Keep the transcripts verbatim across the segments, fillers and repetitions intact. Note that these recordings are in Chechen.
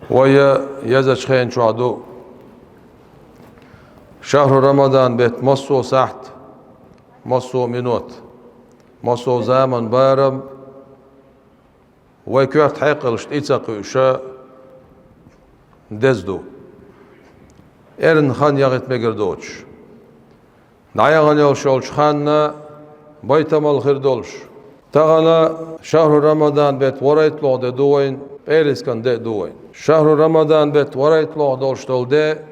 Вай езачу хенан чохь ду. Шахьру Рамадан беттан массо а сахьт, массо а минот, массо а заман барам вай коьрта хьекъалш тӀе ца кхуьуш деза ду. Эрна хан яхийта мегар доцуш. ДӀаяхана йолуш йолчу ханна байтамал хир долуш. Тахана шахьру Рамадан беттан ворайтталгӀа де ду вайн, пӀераскан де а ду вайн. Шахьру Рамадан беттан ворайтталгӀа долуш долу де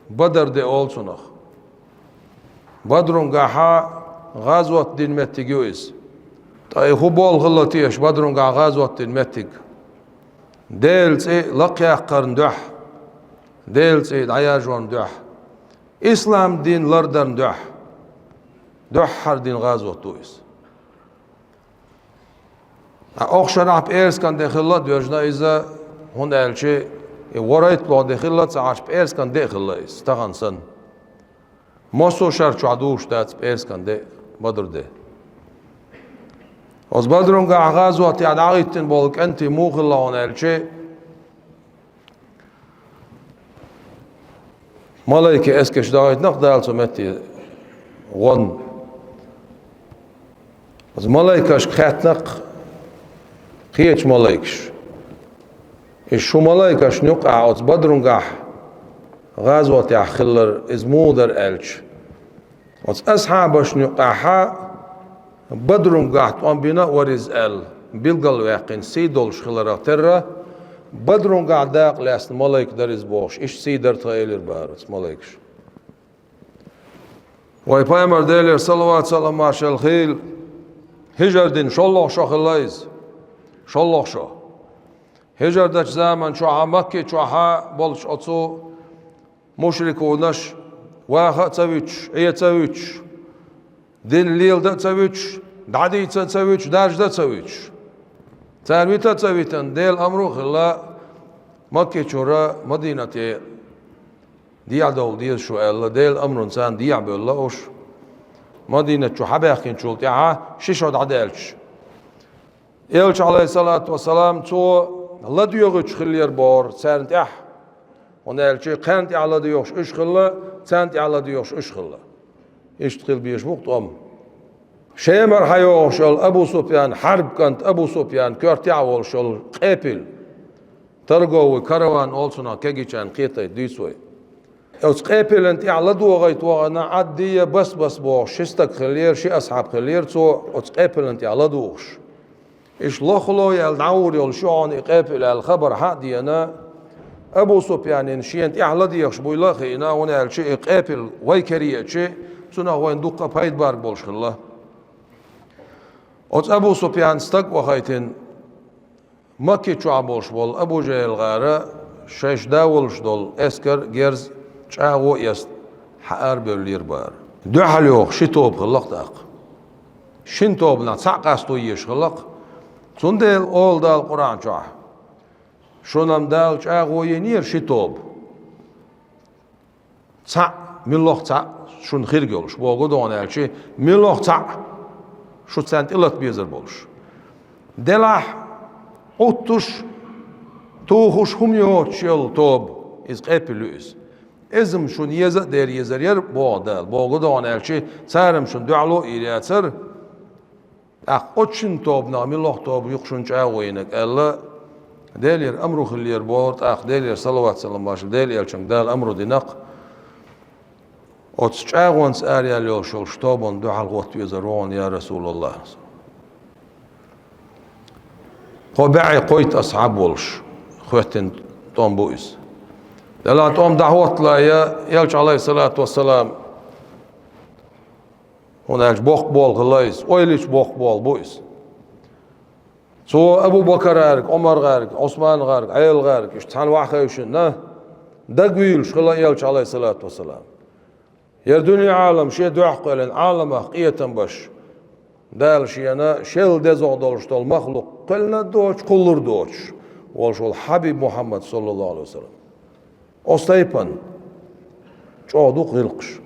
Бадар де олу цунах. Бадрунгахьа гӀазот дина меттиг ю иза. Ткъа и хӀун болу хилла теша Бадрунгахь гӀазот дина меттиг? Делан цӀе лакхъяккхарна дуьхьа, Делан цӀе дӀаяржорна дуьхьа, ислам дин лардарна дуьхьа, дуьххьара дина гӀазот ду иза. Ткъа окху шарахь пӀераскан де хилла а доьжна иза, хӀунда аьлча и ворайтталгӀа де хилла а ца Ӏаш, пӀераскан де а хилла иза, тахана санна. Массо а шар чохь дуьйцуш дац пӀераскан де, Бадар де. Оцу Бадрунгахь гӀазотехь дӀахӀиттина болу кӀентий муха хилла хьуна аьлча, малайка эскарш дахийтина-кх Дала цу метте гӀонна. Оцу малайкашка хаьттина-кх кхечу малайкаша: «Иза шу малайкашна юкъахь оцу Бадрунгахь гӀазотехь хиллар, иза муха дара?» аьлча, оцу асхьабашна юкъахьа Бадрунгахь тӀом бина а вара иза аьлла, билгалваьккхина сий долуш хиларх терра, Бадрунгахь дакъа лаьцна малайка дара иза бохуш, иштта сий дара тхан элира бахара оцу малайкаша. Вай пайхамар, Делера салават-салам маршалла хийла, хӀижар дина шолгӀа шо хилла иза. ШолгӀа шо. ХӀижар дечу заман чохьа, Макки чохьа болчу оцу мушрикунаш ваха а ца вуьтуш, Ӏе ца вуьтуш, дин лелада а ца вуьтуш, дӀадийца а ца вуьтуш, даржа а ца вуьтуш. Царна вита а ца витина, Делан амру а хилла, Макки чуьра Мадинате дехьадовла деза шу аьлла, Делан амрунна царна дехьабевлла уьш. Мадинат чу хьабаьхкинчул тӀаьхьа ши шо дӀадаьлча, Элча, Ӏалайхиссалату вассалам, цо ладоьгӀуьйтуш хиллера бохура царна тӀехь, хӀунда аьлча кхарна тӀехь ладоьгӀуш уьш хилла, царна тӀехь ладоьгӀуш уьш хилла. Иштта хила безаш бу-кх тӀом. Шемара хьайогӀуш йолу Абу Суфьян, Хьарб кӀант Абу Суфьян коьртехь а волуш йолу къепил, торговый караван олу цунах кегийчарна кхетийта дуьйцу вай. Оцу къепилан тӀехь ладогӀийта вахана Ӏаддия, Басбас бохуш ши стаг хиллера, ши асхьаб хиллера цо оцу къепилан тӀехь ладугӀуш. Иштта лохало яьлла дӀагӀур йолуш ю хьуна и къепил аьлла хабар хьа а деана, Абу Суфьянин шена тӀехь ладегӀаш буйла а хиъна, хӀунда аьлча и къепил вай кара еача, цунах вайна дуккха а пайда барг болуш хилла. Оцу Абу Суфьян стаг а вахийтина, Макки чохь болуш болу Абу ЖахӀил гӀара шайша да волуш долу эскар, герз чӀагӀо а эцна, хьа арабевллера бара. Дуьхьал йогӀу ши тоба хилла-кх тӀаккха. Шина тобанах цхьаъ къасто езаш хилла-кх. Цундела олу Дала Къуръан чохь: «Шуна-м Дала чӀагӀо йинера ши тоба». Цхьаъ, муьлхха цхьаъ шуна хирг йолуш, боху ду хьуна аьлча, муьлхха цхьаъ шу царна тӀелата безар болуш. Делахь Ӏуттуш, тухуш хӀума йоцуш йолу тоба, иза къепил ю иза. Иза-м шуна еза а дера езар яра, боху Дала, боху ду хьуна аьлча, цара-м шуна дуьхьало а йийр яцара. ТӀаккха оцу шина тобанах муьлхха тоба ю-кх шуна чӀагӀо йинарг аьлла, Делера амру хиллера бохура, тӀаккха Делера салават-салам маршалла Делан элчанга Дала амру дина-кх, оцу чӀагӀонца араяьлла йолуш йолу ши тобанна дуьхьал гӀоттавезар ву хьуна, я РасулаллахӀ. Кхо бӀе кхойтта асхьаб волуш хӀоьттина тӀом бу иза. Делахь тӀом дӀахӀоттале, элча, Ӏалайхиссалату вассалам, хӀунда аьлча боккха болу хилла иза, ойла йича боккха болу бу иза. Цо Абу-Бакар гӀаьрга, Ӏумар гӀаьрга, Ӏусман гӀаьрга, Ӏела гӀаьрга, иштта цхьаьна ваха хевшина, дагавуьйлуш хилла элча, Ӏалайхиссалату вассалам. ХӀара дуьне Ӏалам шен дуьхьа кхоьллина Ӏаламах къетам беш, Дала шена шел дезагӀа долуш долу махлукъ кхоьллина а доцуш, кхуллур а доцуш волуш волу Хьабиб Мухьаммад, саллаллахӀу Ӏалайхи ва саллам. Оцу тайпана чӀогӀа дукха гӀиллакхаш.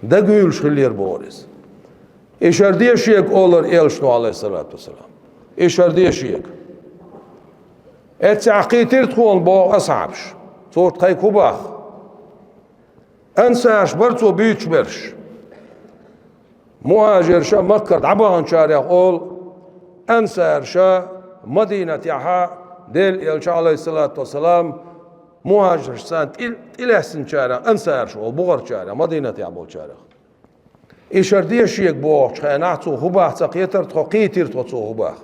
Дагавуьйлуш хиллера бохура иза. И шар де шега олура элчано, Ӏалайхиссалату вассалам. И шар де шега. Эццехь кхийтира тхуна, боху асхьабаш. Цо тхайга хӀун боху? Ансараш бара цо буьйцуш берш. Мухьажирша, Маккара дӀабаханчарех олу, ансарша Мадинатехьа Делан элча, Ӏалайхиссалату вассалам, мухьажиршца тӀе-, тӀелаьцначарех ансараш олу, бухарчарех, Мадинатехь болчарех. И шар де шега бохучу хенахь цо хӀун боху ца кхетара тхо, кхийтира тхо цо хӀун боху.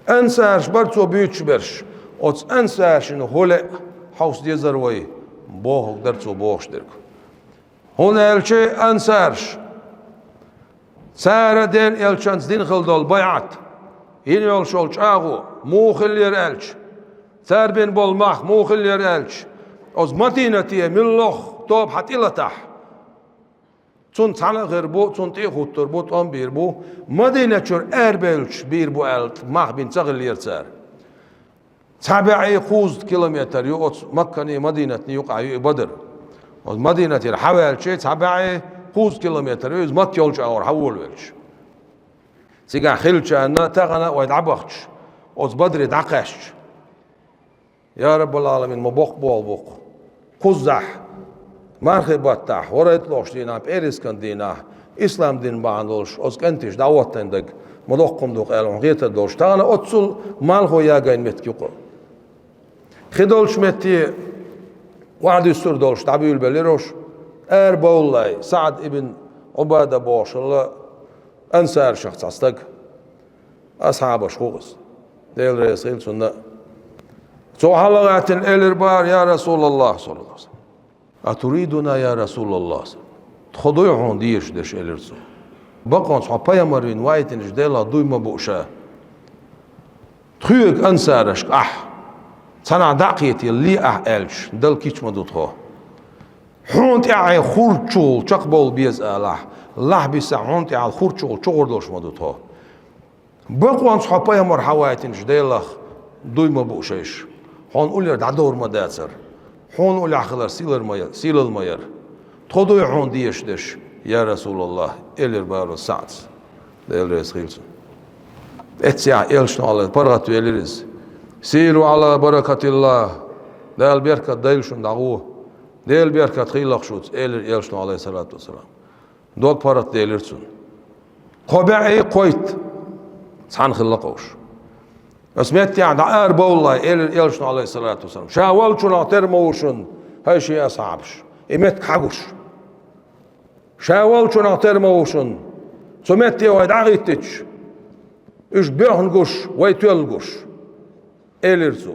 Ансараш бара цо буьйцуш берш, оцу ансаршна хӀун лаьа хьовса дезара вай, бохург дара цо бохуш дерг. ХӀунда аьлча ансараш, цара Делан элчанца дина хилла долу байӀат, йина йолуш йолу чӀагӀо муха хиллера аьлча, цара бина болу мах муха хиллера аьлча, оцу Мадинате муьлхха тоба хьан тӀелатахь, цунна цхьаьна а хир бу, цунна тӀе а хӀуттур бу, тӀом бийр бу, Мадинат чуьра арабевлча бийр бу аьлла, мах бина ца хиллера цара. Цхьа бӀе кхузткъа километр ю оцу Макканий, Мадинатний юкъахь ю и Бадр. Оцу Мадинатера хьаваьлча, цхьа бӀе кхузткъа километр ю иза Макка йолчу агӀор хьаволавелча. Цигахь хиллачарна тахана а вай дӀабахча, оцу Бадре дӀакхаьчча. Я Раббал Ӏаламин, ма боккха болх бу-кх. Кхузахь, мархин баттахь, хӀорайтталгӀачу дийнахь, пӀераскан дийнахь, ислам дин бахьана долуш, оцу кӀенташа дӀахӀоттийна дерг, ма доккха хӀума ду-кх аьлла хьуна хетар долуш, тахана оццул малхо ягийна меттиг ю-кх. Хи долчу метте охьадуьссур долуш дӀабуьйлабелира уьш, арабовллай, СаӀд ибн Ӏубада бохуш хилла ансаршах цхьа стаг. Асхьабаш хӀу иза, Дела реза хила цунна. Цо хьала а гӀаьттина, элира бара: «Я Расулаллах, саллаллаху алейхи ва саллям, атуридуна, я Расулаллах? Тхо дуй хьуна дезаш дерш?» — элира цо. «Бакъонца хьо пайхамар вина вайтинчу Делах дуй ма бу ша. Тхоьга, ансарашка, ахь цхьанхьа дӀа а кхетий, ле ахь аьлча, дала кийча ма ду тхо. Хьуна тӀаьхье хурччул чекхбовла беза алахь, лахь бисахь хьуна тӀаьхье хурччул чугӀур долуш ма ду тхо. Бакъонца хьо пайхамар хьавайтинчу Делах дуй ма бу шайша. Хьуна уллера дӀадовр ма дацара. Хьуна уллехь хилар сийлалла ма я-, сийлалла ма яра. Тхо дуй хьуна дезаш дерш, я Расулаллах», — элира бара СаӀда. Дела реза хила цунна. Эццехь элчано Аллах паргӀатвелира иза. «Сиру Ӏала баракатиллах, Дала беркат дойла шуна дӀагӀо. Дела беркат хийла-кх шуца», — элира элчано, Ӏалайхиссалату вассалам. Дог паргӀатделира цунна. Кхо бӀе кхойтта цхьаьна хилла-кх уьш. «Аса меттехь дӀа арабовллай», — элира элчано, Ӏалайхиссалату вассалам. «Ша волчунах тера ма ву шуна, хӀай шен асхьабаш, и меттиг хьан гуш? Ша волчунах тера ма ву шуна, цу метте вай дӀахӀиттича, уьш боьхна гуш, вай тоьлла гуш», — элира цо.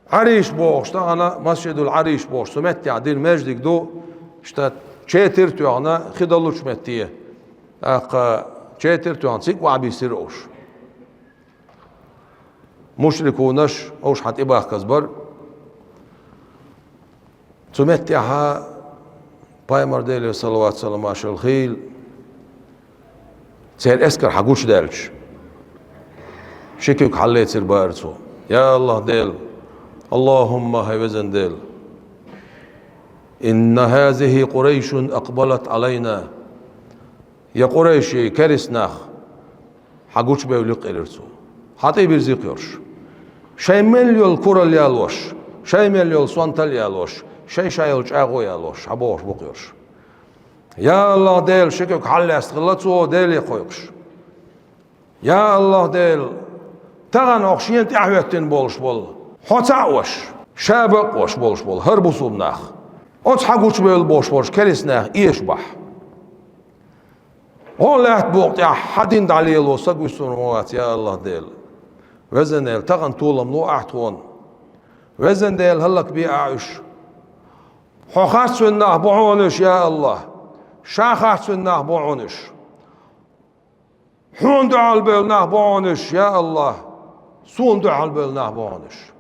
Ӏариш бохуш, тахана Масжидул Ӏариш бохуш, цу меттехь дина маьждиг ду, иштта четар а тоьхна, хи долучу метте, тӀаккха четар а тоьхна, цига охьабиссира уьш. Мушрикунаш уьш хьан тӀебахказа бара. Цу меттехьа Пайхамар, Делера салават-салам хуьлда цунна, церан эскар хьан гучудаьлча, ши куьг хьаллецира бара цо: «Я Аллах Дела, Аллахумма, хӀай везан Дела, инна хазихи Къурайшун акъбалат Ӏалайна». Я Къурайши, керист нах, хьан гучубевлла-кх, элира цо. Хьан тӀе бирзи-кх уьш. Шайн мел йолу куралла ялош, шайн мел йолу сонталла ялош, шайн-шайн йолу чӀагӀо ялош, хьан бохуш бу-кх уьш. Я Аллах Дела, ши куьг хьаллаьцна хилла цо, Деле кхойкхуш. Я Аллах Дела, тахана хӀокху шена тӀаьхьахӀоьттина болуш болу, хьо цхьаъ ваша, ша бакъ ваша болуш болу хӀара бусулба нах, оцу хьан гучубевлла болуш болчу керист наха эшабахь. Хьо лаьтта букъа тӀехь хьан дин дӀалело саг вуьсур ма вац, я Аллах Дела. Везан Дела, тахана толам ло ахь тхуна. Везан Дела, хӀаллакбе ахь уьш. Хьо харцвина нах бу хьуна уьш, я Аллах. Ша харцвина нах бу хьуна уьш. Хьуна дуьхьал бевлла нах бу хьуна уьш, я Аллах. Суна дуьхьал бевлла нах бу хьуна уьш.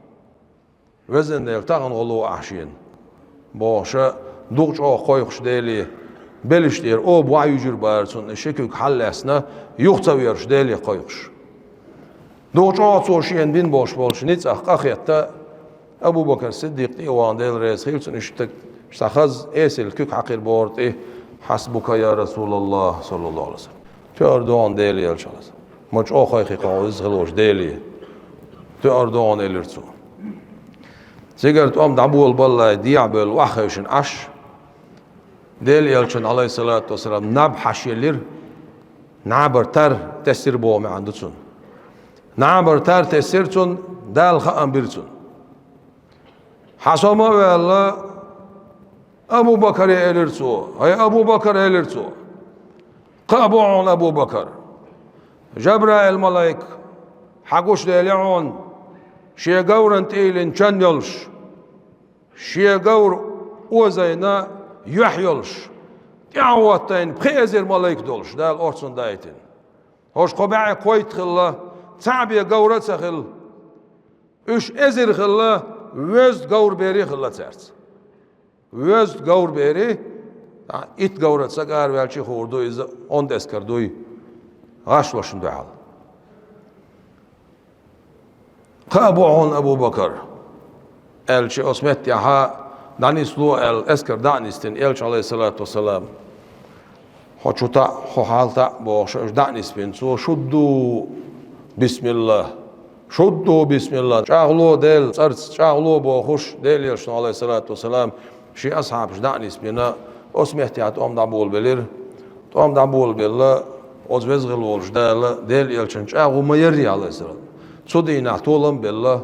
Везан Дела, тахана гӀо ло ахь шена, бохуша, дукха чӀогӀа кхойкхуш Деле, белаш тӀера оба ваха юьжур бара цунна, и ши куьг хьаллаьцна, юха ца верзуш Деле кхойкхуш. Дукха чӀогӀа цо шена бина болуш болчу ницкъах къахетта, Абу-Бакар Сиддикъ тӀе а вахана, Дела реза хила цунна, иштта цхьа хаза эсала куьг хьаькхира бохург тӀе: «Хьасбука, я Расулаллах, саллаллаху алейхи ва саллям». Тоьар догӀу Деле, элча Ӏалайхиссалам. Ма чӀогӀа кхойкхи-кх хьо иза хилла волчу Деле. Соьар догӀан, элира цо. Цигара тӀом дӀаболабаллалц, дехьабевлла охьахевшина Ӏаш, Делан Элчан, Ӏалайхиссалату вассалам, наб хьаша елира, набар тар тесира боху маьӀна ду цунна. Набар тар тесира цунна, Дала хаам бира цунна. Хьа со ма а ваьлла, Абу-Бакаре, элира цо. ХӀай Абу-Бакар, элира цо. Кхаъ бу хьуна, Абу-Бакар. Жабраил-малайк хьагуш делахь хьуна, шен говран тӀе йиллина чан йолуш, шен говр озийна юьхь йолуш, тӀаьхьахӀоттийна пхи эзар малайк долуш, Дала орцунна дайтина. ХӀорш кхо бӀе кхойтта хилла, цхьаъ бен говр а ца хилла. Уьш эзар хилла, везткъа говр бер а хилла цаьрца. Везткъа говр бер, а, итт говр а ца араваьлча хуур ду иза, онда эскар дуй, гӀаш вашна дуьхьал. Кхаъ бу хьуна, Абу-Бакар, аьлча, оцу меттехьа дӀанисло аьлла, эскар дӀа а нисдина, Элча, Ӏалайхиссалату вассалам, хьо чу таӀа, хьо хьалатаӀа бохуш, уьш дӀа а нисбина, цо: «Шудду, бисмиллах! Шудду, бисмиллах! ЧӀагӀло Делан цӀарца, чӀагӀло!» бохуш, Делан Элчано, Ӏалайхиссалату вассалам, шен асхьабаш дӀа а нисбина, оцу меттехь тӀом дӀаболабелира. ТӀом дӀаболабелла, оцу веза хилла волчу Дала Делан Элчанна чӀагӀо ма ярра, Ӏалайхиссалам. Цу дийнахь толам а белла.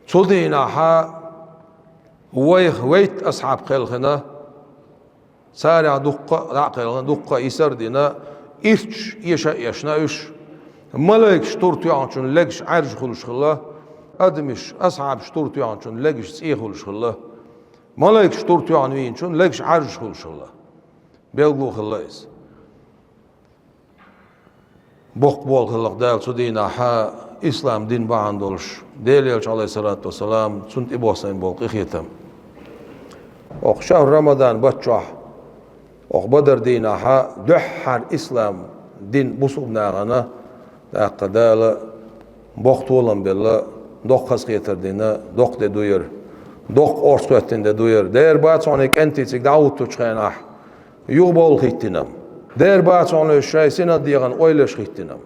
Цу дийнахьа вайх вейтта асхьаб кхелхина, царех дуккха а дӀа а кхелхина, дуккха а йисар а дина, ирчча эша а эшна уьш. Малайкаш тур тоьхначун легаш Ӏаьржа хуьлуш хилла, адамаш, асхьабаш тур тоьхначун легаш цӀий хуьлуш хилла. Малайкаш тур тоьхна вийначун легаш Ӏаьржа хуьлуш хилла. Белгало хилла иза. Боккха болу хилла-кх Дала цу дийнахьа ислам дин бахьана долуш, Делан Элча, Ӏалайхиссалату вассалам, цунна тӀебоссийна болу къинхетам. Окху шахьру Рамадан баттахь, окху Бадар дийнахьа дуьххьара ислам дин бусулба нахана, тӀаккха Дала боккха толам белла, доккха хазахетар дина, доккха де ду яра, доккха орца хӀоьттина де ду яра. Дера бац хьуна и кӀентий цига дӀахӀуттучу хенахь, юха бовла хӀиттина-м. Дера бац хьуна уьш шайн синан дегӀан ойла еш хӀиттина-м.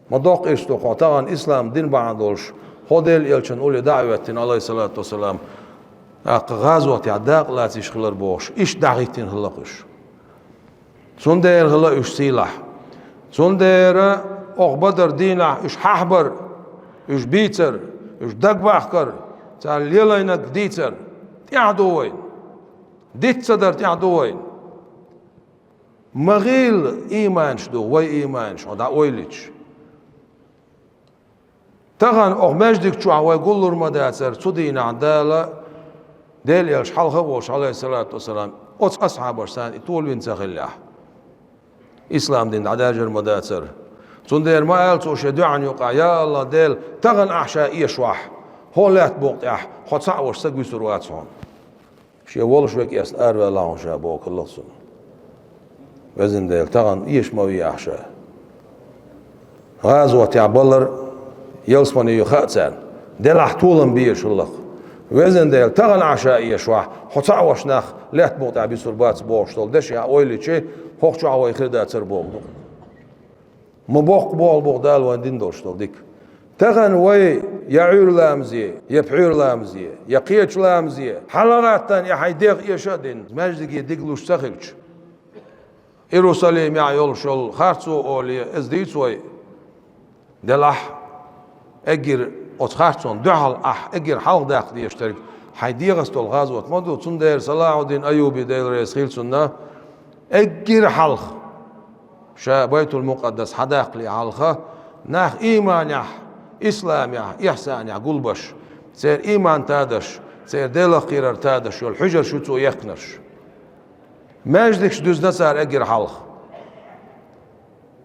Ма доккха иштта ду хьо тахана ислам дин бахьана долуш, хьо Делан Элчанна улле дӀа а хӀоьттина, Ӏалайхиссалату вассалам, тӀаккха гӀазотехь дакъа лацийша хилар бохуш, иштта дӀахӀиттина хилла-кх уьш. Цундела хилла уьш сийлахь. Цундела окху Бадар дийнахь уьш хьахьбар, уьш бийцар, уьш дагабахкар, цара лелийнарг дийцар тӀаьхьа ду вайна. Диц ца дар тӀаьхьа ду вайна. Ма гӀийла ийманаш ду, вай ийманаш, хьо дӀа ойла йича. Тахана окху маьждиг чохь вай гуллур ма дацара, цу дийнахь Дала, Делан Элча хьалха а волуш, Ӏалайхиссалату вассалам, оцу асхьабашца и толавина ца хиллехь, ислам дин дӀадаьржар ма дацара. Цундела ма аьлла цо шен дуьхьан юкъахь: «Я АллахӀ, Дела, тахана ахь ша эшавахь, хӀокху лаьтта букъа тӀехь хьо цхьаъ волуш стаг вуьсур вац хьуна». Шен волуш верг эцна араваьлла хьуна ша боху хилла-кх цунна. Везан Дела, тахана эша ма вехьа ша. ГӀазотехь балар ялсамане ю хаьа царна. Делахь толам безаш хилла-кх. Везан Дела, тахана ахь ша эшавахь, хьо цхьаъ волуш нах лаьтта букъа тӀехь буьсур бац бохуш долу дешнех ойла йича, хӀокху чохь вай хир дацара боху ду. Ма боккха болу боху Дала вайн дина долуш долу дика. Тахана вай я Ӏуьйра ламазе, я пхьуьйра ламазе, я кхечу ламазе, хьала гӀаттана и хьайн дегӀ эша а дина, маьждиге диг луш ца хилча, Иерусалимехь йолуш йолу харцо олий, иза дийца вай. Делахь, эггара оцу харцонна дуьхьал ахь эггара хьалха даккха дезаш дерг хьайн дегӀаца долу гӀазот ма ду, цундела Салахьуддин Айюби, Дела реза хила цунна, эггара хьалха ша Байтул-Мукъаддас хьадаккхале хьалха, нах ийманехь, исламехь, ихьсанехь гулбеш, церан ийман тадеш, церан Делах кхерар тадеш йолу хьуьжарш ю цо ехкнарш. Маьждигаш дуьзна цара эггара хьалха.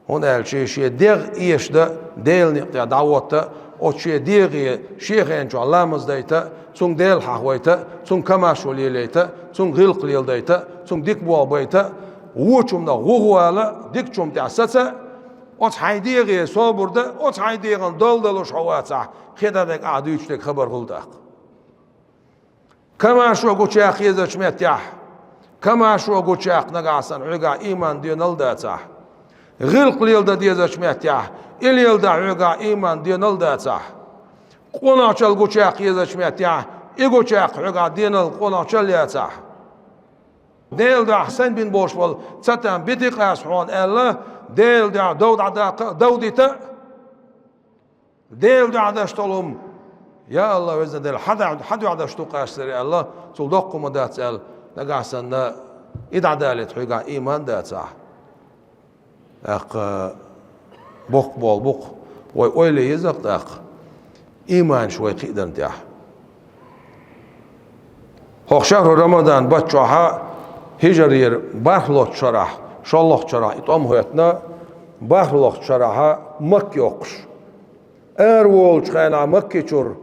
ХӀунда аьлча шен дегӀ эшадан, Делан некъа тӀехь дӀахӀотта, оцу шен дегӀе шен хенчохь ламаз дайта, цуьнга Дела хьахавайта, цуьнга камашо лелайта, цуьнга гӀиллакх леладайта, цуьнга дика болх байта, вочу хӀуманах вухавала, дикачу хӀума тӀехь саца, оцу хьайн дегӀе собар дан, оцу хьайн дегӀан долу далуш хьо вацахь, кхидӀа дерг ахь дуьйцуш дерг хабар хуьлу тӀаккха. Камашо гучуяккха езачу меттехь, камашо гучуяккха нагахь санна хьоьгахь ийман доьналла дацахь. ГӀиллакх леладан дезачу меттехь, и леладан хьоьгахь ийман доьналла дацахь. Къонахчал гучаяккха езачу меттехь, и гучаяккха хьоьгахь денал къонахчал яцахь. Делан дуьхьа сайн бина болуш болу цатам битикъ ас хьуна аьлла, Делан дуьхьа дов дӀадаккха а, дов дита а, Делан дуьхьа даш долу хӀума, я АллахӀ, везан Дела, хьан дуьхьа даш ду-кх ас аьлла, цул доккха хӀума дац аьлла, нагахь санна и дӀадалийта хьоьгахь ийман дацахь. ТӀаккха боккха болу бу-кх, вай ойла е еза-кх тӀаккха, ийманаш вай кхиънарна тӀехь. ХӀокху шахьру Рамадан баттахь, хӀижрера бархӀалгӀачу шарахь, шолгӀачу шарахь и тӀом хӀоьттина, бархӀалгӀачу шарахь Макка йоккхуш. Ара волучу хенахь Макки чуьра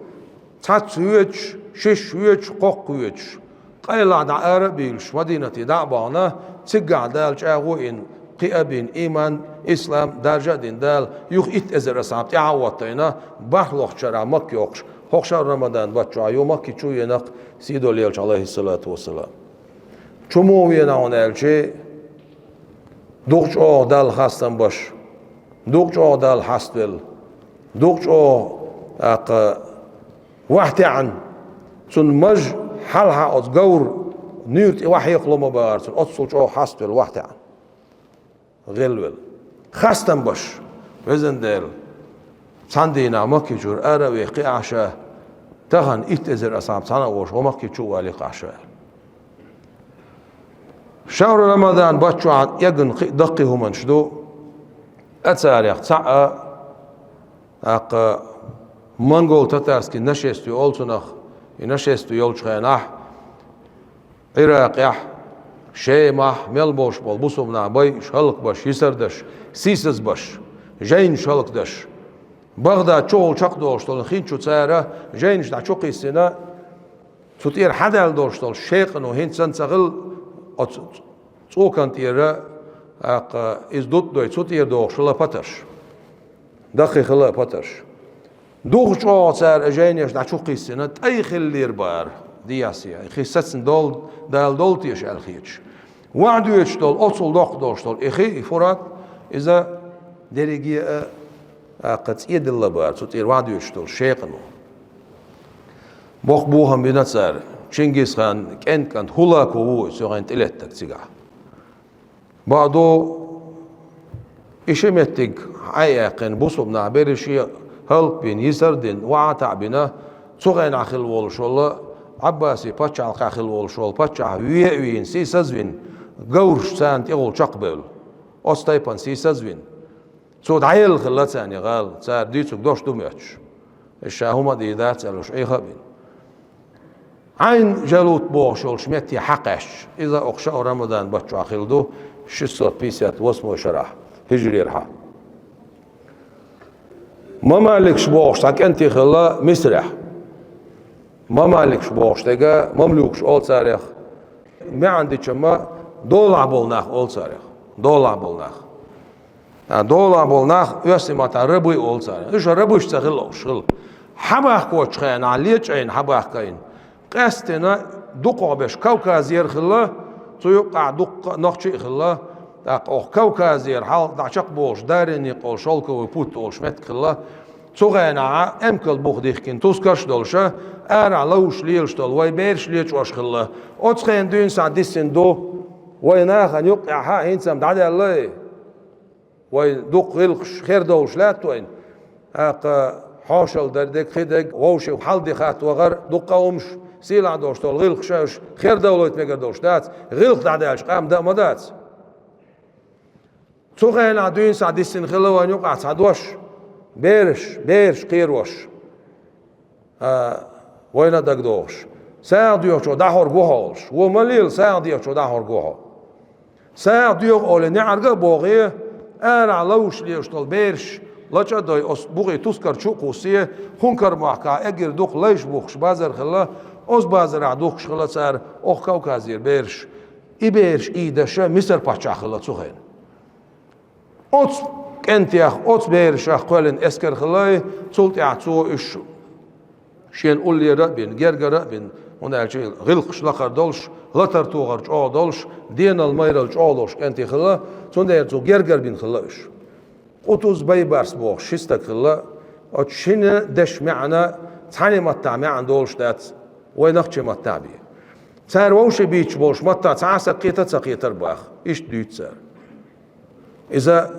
цхьацца воьдуш, шишша воьдуш, кхоккха воьдуш, къайлаха дӀа ара а бийлуш, Мадинате дӀа а бахана, цигахь Дала чӀагӀо а йина, кхиа а бина, ийман, ислам даржа а дина Дала, юха итт эзар асхьаб тӀаьхьа а хӀоттийна, бархӀалгӀачу шарахь Макка йоккхуш, хӀокху шахьру Рамадан баттахь ю Макки чу веана-кх сийдолу элча, Ӏалайхиссалату вассалам. Чу муха веана хьуна аьлча, дукха чӀогӀа Далла хастам беш, дукха чӀогӀа Далла хьаставелла, дукха чӀогӀа, тӀаккха, вахь таьӀна, цунна маж хьалха оцу говра нуьйр тӀе вахь хьекхало ма бахара цунна, оццул чӀогӀа хьаставелла, вахь таьӀна гӀелвелла. Хастам беш, везан Дела, цхьана дийнахь Макки чуьра ара а вехна кхиахь ша, тахана итт эзар асхьаб цхьаьна а волуш, вай Макки чу а валийкхахь ша. Шахьру Рамадан баттахь эгна кхин а даккхий хӀуманаш ду, а царех цхьаъ а, тӀаккха, монгол-татарский нашествие олу цунах, и нашествие йолчу хенахь, Ӏиракъехь, Шемахь мел болуш болу бусулба нах байъуш, хӀаллакбеш, йисар деш, сийсаз беш, жайнаш хӀаллакдеш, Багъдад чухула чекхдолуш долу хин чу цара жайнаш дӀа чу кхиссина, цу тӀера хьадаьлла долуш долу шекъано хӀинца санна ца хилла, оцу цӀокан тӀера, тӀаккха, иза дутт дой, цу тӀера дохуш хилла патарш. Даккхий хилла а патарш. Дукха чӀогӀа цара и жайнаш дӀа чу кхиссина, тӀай хиллера бара, диясъян, и кхин сацна дол-, Дала долу теша аьлла хеташ. Вахь доьдуш долу, оццул доккха долуш долу и хи, и Фурат, иза дерриге а, тӀаккха, цӀе дилла бара, цу тӀера вахь доьдуш долу шекъано. Боккха бохам бина цара, Чингисхан кӀентан кӀант Хулако ву иза, цу хенахь тӀелеттарг цигахь. Бакъду, и ши меттиг Ӏай а яьккхина, бусулба нах берриш а хӀаллакбина, йисар а дина, вахьа а таӀбина, цу хенахь хилла волуш волу, Ӏаббасий пачхьалкхехь хилла волуш волу паччахь ве а вийна, сийсаз а вина, говраш царна тӀехула чекхбевлла. Оцу тайпана сийсаз а вина. Цо дӀаелла хилла царна и гӀала, цара дуьйцург дош ду моьттуш. Иза ша хӀума а дийр дац аьлла, уьш Ӏеха а бина. Ӏайн-Жалут бохуш йолчу метте хьакхаьчча, иза окху шахьру Рамадан баттахь хилла ду, шестьсот пятьдесят восьмой шарахь, хӀижрера хьа. Мамаликаш бохуш цхьа кӀентий хилла Мисрехь. Мамаликаш бохуш дерг, мамлюкаш олу царех, маьӀна дича ма, долахь болу нах олу царех. Долахь болу нах. А, долахь болу нах, оьрсийн маттахь рабы олу цара. Уьш рабыш ца хилла уьш хилла. Хьабахкочу хенахь, лечкъийна хьабахкийна, къаьсттина дукхахберш Кавказера хилла, цу юккъехь дуккха а нохчий а хилла, тӀаккха окху Кавказера хьалха дӀа чекхболуш, Дарьяникъ олу, Шёлковый путь олуш меттиг хилла. Цу хенахь эмкал буха дихкина тускарш а долуша, арахь ловш лелаш долу вай бераш лечкъош хилла. Оцу хенахь дуьйна схьа диссина ду, вай нахана юккъехь хӀинца-м дӀадаьлла. Вайн дукха гӀиллакхаш хер довлуш лаьтта вайна. ТӀаккха хьошалла дара дерг, кхин дерг, вовшийн хьал дихатта вахар, дуккха а хӀумаш, сийлахь долуш долу гӀиллакхаш а уьш хер довлийта мегар долуш дац, гӀиллакх дӀадаьлча, къам дан а ма дац. Цу хенахь дуьйна схьа диссина хилла вайн юкъахь цхьа дош, бераш, бераш кхерош. А, вайна а дагадогӀуш. СагӀа доьхучо дӀахьорг ву хьо олуш. Вон ма лела, сагӀа доьхучо дӀахьорг ву хьо. СагӀа доьху олий, неӀарга а богӀий, арахь ловш лелаш долу бераш лачкъа а дой, оцу бухий тускар чу а кхуссий, хӀункар мохкахь эггара дукха лайш бухкуш базар хилла, оцу базарахь духкуш хилла цара окху Кавказера бераш. И бераш ийдеш Мисар паччахь хилла цу хенахь. Оцу кӀентех, оцу берашах кхоьллина эскар хилла, цул тӀаьхьа цо уьш шена уллера а бина, гергара а бина, хӀунда аьлча гӀиллакхаш лакхара долуш, латар тохар чӀогӀа долуш, денал-майрал чӀогӀа долуш кӀентий хилла, цундела цо гергара бина хилла уьш. Къутуз Байбарс бохуш ши стаг хилла, оцу шина дешан маьӀна Цхьанне маттахь маьӀна долуш дац, вай нохчийн маттахь бен. Цара вовшийн бийцаш болуш маттахь цхьа а саг кхета а ца кхетар баха. Иштта дуьйцу цара. Иза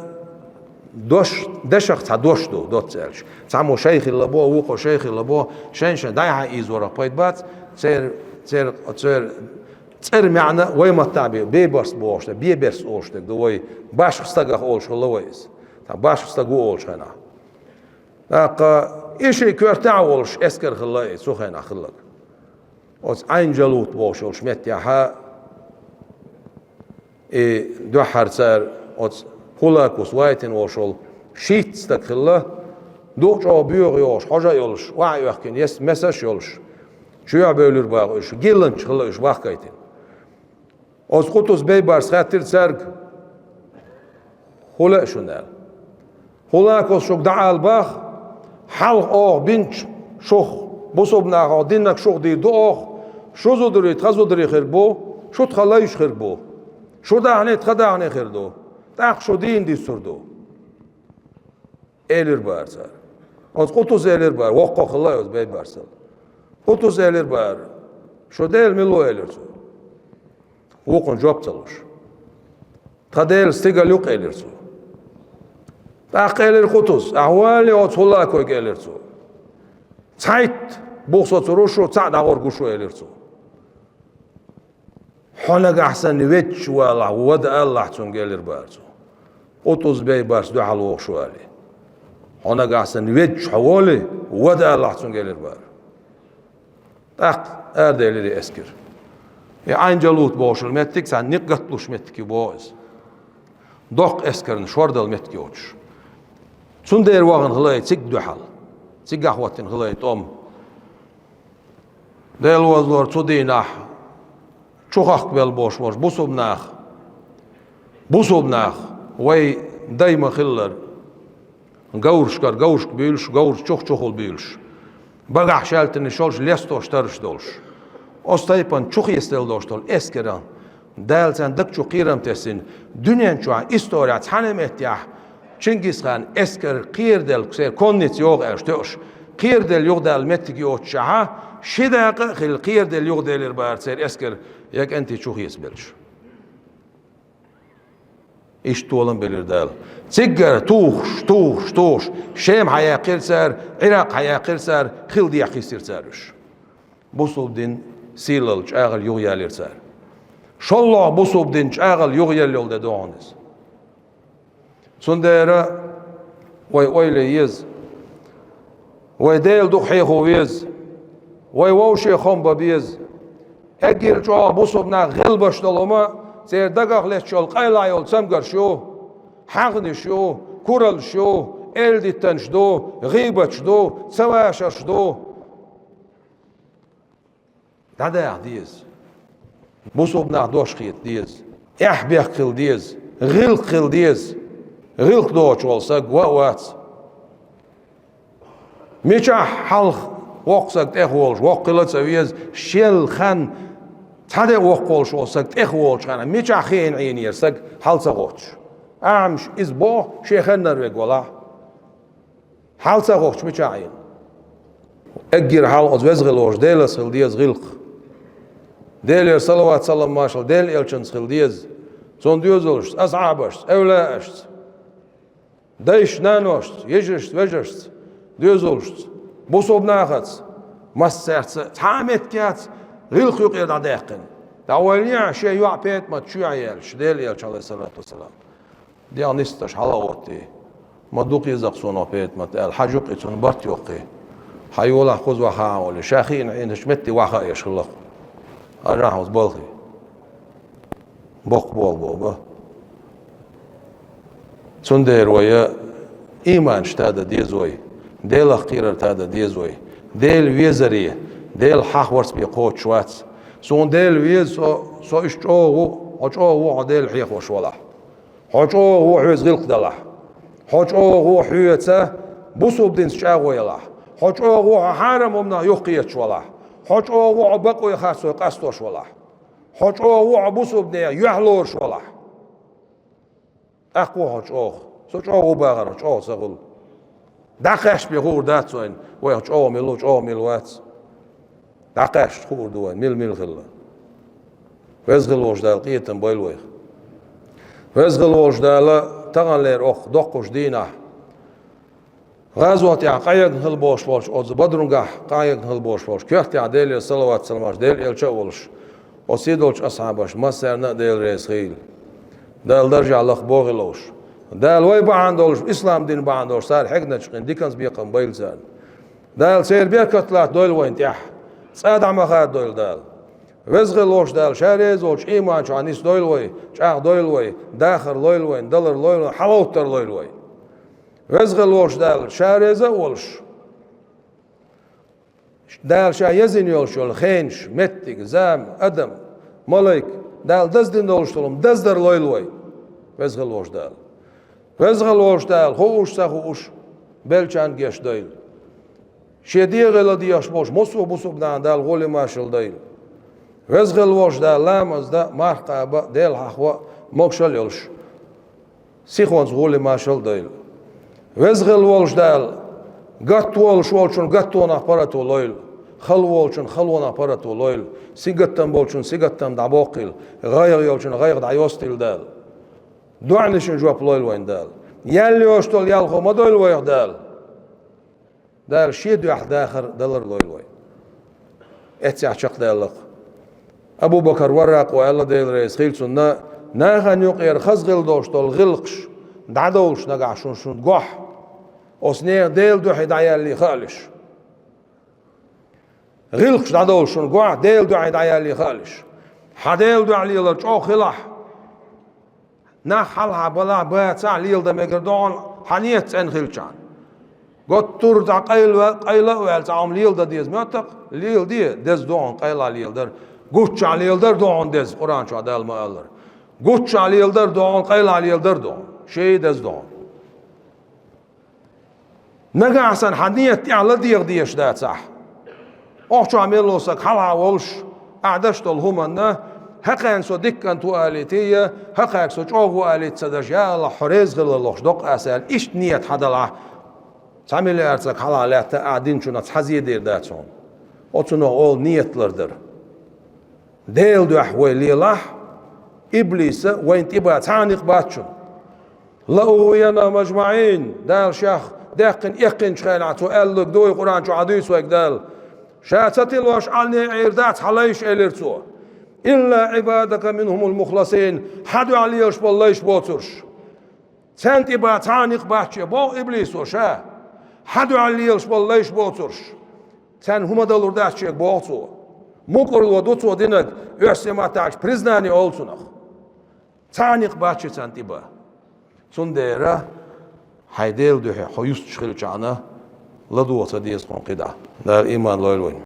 дош, дешах цхьа дош ду, доцца аьлча. Цхьаммо шай хилла бо, вукхо шай хилла бо, шайн-шайн дӀай-хьай ийзорах пайда бац, церан, церан, церан цӀеран маьӀна вай маттахь бен, бейбарс бохуш дерг, беберс олуш дерг ду вай, башха стагах олуш хилла вай иза. Цхьа башха стаг ву олучу хенахь. ТӀаккха и ши коьртехь а волуш эскар хилла и цу хенахь хилларг. Оцу Ӏайн-Жалут бохуш йолчу меттехьа и дуьххьара цара оцу Хулакус вайтина волуш волу шийтта стаг хилла, дукха чӀогӀа боьха йогӀуш, хьожа а йолуш, охьа а оьхкина, ес-, месаш а йолуш, чоьхьа бевлира баха уьш, гилланча хилла уьш бахкийтина. Оцу Къутус бейбарс хаьттира цаьрга: «ХӀун лаьа шуна?» — аьлла. «Хулакус шуьга дӀаала баха, хьалха оха бинчу шух, бусулба наха оха диннарг шух дийр ду оха, шу зударий тхан зударий хир бу, шу тхан лайш хир бу, шу даьхни тхан даьхни хир ду, тӀаккха шу дийна дисур ду», — элира бара цара. Оцу Къутус элира бара, воккхо хилла оцу бейбарсал. Къутус элира бара: «Шу Дела мила ву?» — элира цо. Вукхунна жоп ца луш. «Тхан Дела стигала ю-кх», — элира цо. ТӀаккха элира Къутус: «Ахьа валале оцу Хулакойга», — элира цо. «Цхьайтта бух соцур ву шу, цхьаъ дӀагӀур ву шу», — элира цо. «Хьо нагахь санна веддаш валахь, вада алалахь цуьнга», — элира бара цо. Къутус бейбарс дуьхьал вогӀуш вале. «Хьо нагахь санна веддаш хьо волий, вада алалахь цуьнга», — элира бара. ТӀаккха араделира и эскар. И Ӏайн-Жалут бохуш йолу меттиг цхьа никъ гаталуш меттиг ю боху иза. Доккха эскарна шор дала меттиг йоцуш. Цундела вахана хилла и цига дуьхьал. Цигахь хӀоттина хилла и тӀом. Делан вазлора цу дийнахь чу хахка белла болуш болчу бусулба нах, бусулба нах, вай дай ма-хиллара, говрашкара говрашка буьйлуш, говраш чух-чухула буьйлуш, багахь шаьлтанаш йолуш, лестош тарраш долуш, оцу тайпана чу хецаделла долуш долу эскаран Дала царна даг чу кхерам тесна, дуьнен чохь исторехь цхьана а меттехь Чингисханан эскар кхераделла, церан конница йогӀу аьлча тоьуш, кхераделла юхадаьлла меттиг йоццушехь, ши дакъа а хилла кхераделла юхаделира бара церан эскар, я кӀентий чу хецабелча. Иштта толам белира Дала. Циггара тухуш, тухуш, тухуш, Шем хьаяьккхира цара, Ӏиракъ хьаяьккхира цара, хила дехьа хиссира цара уьш. Бусулба дин сийлалла, чӀагӀалла юхаялира цара. ШолгӀа бусулба дин чӀагӀалла юхаелла йолу де догӀу иза. Цундела вай ойла е еза, вай Дела дукха хьехо веза, вай вовше хам бан беза. Эггара чӀогӀа бусулба нах гӀелбаш долу хӀума церан дагах леташ йолу къайлах йолу цамгарш ю, хьагӀнаш ю, кураллаш ю, эладиттанаш ду, гӀийбаташ ду, ца вашарш ду. ДӀадаха деза. Бусулба нах дош хета деза. Эхь-бехк хила деза. ГӀиллакх хила деза. ГӀиллакх доцуш волу саг ван а вац. Мичахь хьалха воккха саг тӀехволуш, воккха хила а ца веза, шел хан цхьа де а воккхаволуш волу саг тӀехволучу хенахь, мичахь хиъна Ӏийнера саг хьал ца гӀоттуш? Ахьамаш иза боху, шен ханнара вега валахь. Хьал ца гӀоттуш мичахь Ӏийна? Эггара хьалха оцу веза гӀиллакхаш Делаца хила деза гӀиллакх. Делера салават, салам, маршалла Делан элчанца хила деза. Цунна доьзалшца, асхьабашца, эвлаашца, дайшца, наношца, йижаршца, вежаршца, доьзалшца, бусулба нахаца, массаьрца, цхьа а меттиг яц, гӀиллакх юкъера дӀадаьккхина. ДӀаволлий шен йоӀ ПетӀамат чоьхьа яьлча, Делан элча, алейхиссалату вассалам. ДегӀ нисдеш хьала а гӀоттий, ма дукха еза-кх суна хьо, ПетӀамат, аьлла, хьажа-кх и цунна барт йоккхий. Хьан йолахь кхуза ваха а олий, ша хиъна Ӏийначу метте ваха а еш хилла-кх. Хьажахь хьуна балхий. Боккха болх бу бан. Цундела вай иманаш тада деза вай, Делах кхерар тада деза вай, Дела везаре, Дела хьахварца бен кхочуш вац. Суна Дела веза, со, со иштта чӀогӀа ву, хьо чӀогӀа ву, хьо Дела хьехош валахь. Хьо чӀогӀа ву хьоьца гӀиллакх далахь. Хьо чӀогӀа ву хьоьца бусулба динца чӀагӀо ялахь. Хьо чӀогӀа ву хьо хьарам хӀуманах юхакхеташ валахь. Хьо чӀогӀа ву хьо бакъой харцой къастош валахь. Хьо чӀогӀа ву хьо бусулба нехан юьхь лоруш валахь. ТӀаккха ву хьо чӀогӀа. Со чӀогӀа ву бахар хьо чӀогӀа ца хуьлу. ДӀакхаьчча бен хуур дац вайна, вайх чӀогӀа мила ву, чӀогӀа мила вац. ДӀакхаьчча хуур ду вайна, мила-мила хилла. Веза хилла волчу Дала къинхетам бойла вайх. Веза хилла волчу Дала таханлера оха доккхачу дийнахь, гӀазотехь къахьегна хилла болуш болчу, оцу Бадрунгахь къахьегна хилла болуш болчу коьртехь Делера салават-саламаш, Делан элча а волуш, оцу сий долчу асхьабаш массарна а Дела реза хуьйла. Дала даржехь лаха бохийла уьш. Дала вай бахьана долуш, ислам дин бахьана долуш, цара хьегначу хенахь диканца бекхам бойла царна. Дала церан беркат латтадойла вайна тӀехь. ЦӀа дӀа ма хададойла Дала. Веза хилла волчу Дала, Ша реза волчу ийман чохь нисдойла вай, чӀагӀдойла вай, дахар лойла вайна, далар лойла вайна, хьалхавуттар лойла вай. Веза хилла волчу Дала, Ша реза а волуш, Дала Ша езйина йолуш йолу хенаш, меттиг, зама, адам, малайк, Дала даздина долуш долу хӀума даздар лойла вай. Веза хилла волчу Дала. Веза хилла волчу Дала, хууш а, ца хууш а, беллачарна гечдойла. Шен дегӀе ладегӀаш болчу массо а бусалба нахана Дала гӀоли маршалла дойла. Веза хилла волчу Дала ламаз дан а, марха кхаба а, Дела хьахо а могушалла йолуш, сихонца гӀоли маршалла дойла. Веза хилла волчу Дала, гатта волуш волчун гаттонах паргӀато лойла, хала волчун халонах паргӀато лойла, сингаттам болчун сингаттам дӀабоккхийла, гӀайгӀа йолчун гӀайгӀа дӀайостийла Дала. ДоӀанашна жоп лойла вайна Дала. Яьлла йолуш долу ялхо ма дойла вайх Дала. Дала Шен дуьхьа дахар далар лойла вай. Эццехь чекхдаьлла-кх. Абу-Бакар Варракъо аьлла, Дела реза хуьйла цунна, нахана юкъера хаза хилла долуш долу гӀиллакхаш дӀадовлуш нагахь шуна, шуна гохь, оцу нехан Делан дуьхьа дӀаяьллий хаалаш. ГӀиллакхаш дӀадовлуш шуна гохь, Делан дуьхьа дӀаяьллий хаалаш. Хьан Делан дуьхьа лелар чӀогӀа хилахь, нах хьалха балахь, бацахь, леладан мегар ду хьуна, хьан ният цӀена хилчахьана. Готтур цхьа къайла, къайла а ваьлла, цхьа хӀума леладан деза моьтту-кх, леладе, деза ду хьуна къайлахь леладар. Гуччахь леладар ду хьуна деза, Къуръан чохь Дала ма-аллара. Гуччахь леладар ду хьуна, къайлахь леладар ду хьуна. Шен а деза ду хьуна. Нагахь санна хьан ният тӀехь ладегӀа дезаш дацахь, оха чохь мел волу саг хьалха волуш, ахь деш долу хӀуманна, хӀокхаьнга со дика кӀант ву алийтий, я хӀокхаьнга со чӀогӀа ву алийта ца деш, я АллахӀ, хьо реза хилла лохуш доккху аса аьлла, иштта ният хьан далахь, цхьа миллиард саг хьалха лаьтта, ахь динчунах цхьа зе дер дац хьуна. Оцунах олу ният лардар. Делан дуьхьа вай лелахь, иблиса вайна тӀебан цхьа а некъ бац шуна. «Ла угӀвияннахум ажмаӀин», Дала Шех даьккхина эккхинчу хенахь Цо аьлларг ду вай, Къуръан чохь дуьйцу вайга Дала. Ша ца тилош Ӏалне Ӏийр дац хьан лайш, элира Цо. «Илла Ӏибадака минхумул мухласин», хьан дуьхьа лелаш болу лайш боцурш. Царна тӀебан цхьа а некъ бац шен, боху иблисо ша. Хьан дуьхьа лелаш болу лайш боцурш. Царна хӀума далур дац шега, боху цо. Мукъарло ду цо динарг, оьрсийн маттахь аьлча, признание олу цунах. Цхьа а некъ бац шен царна тӀебан. Цундела хьайн Делан дуьхьа хьо юсташ хилчахьана, ладогӀа ца деза хьуна кхидӀа. Дала ийман лойла вайна.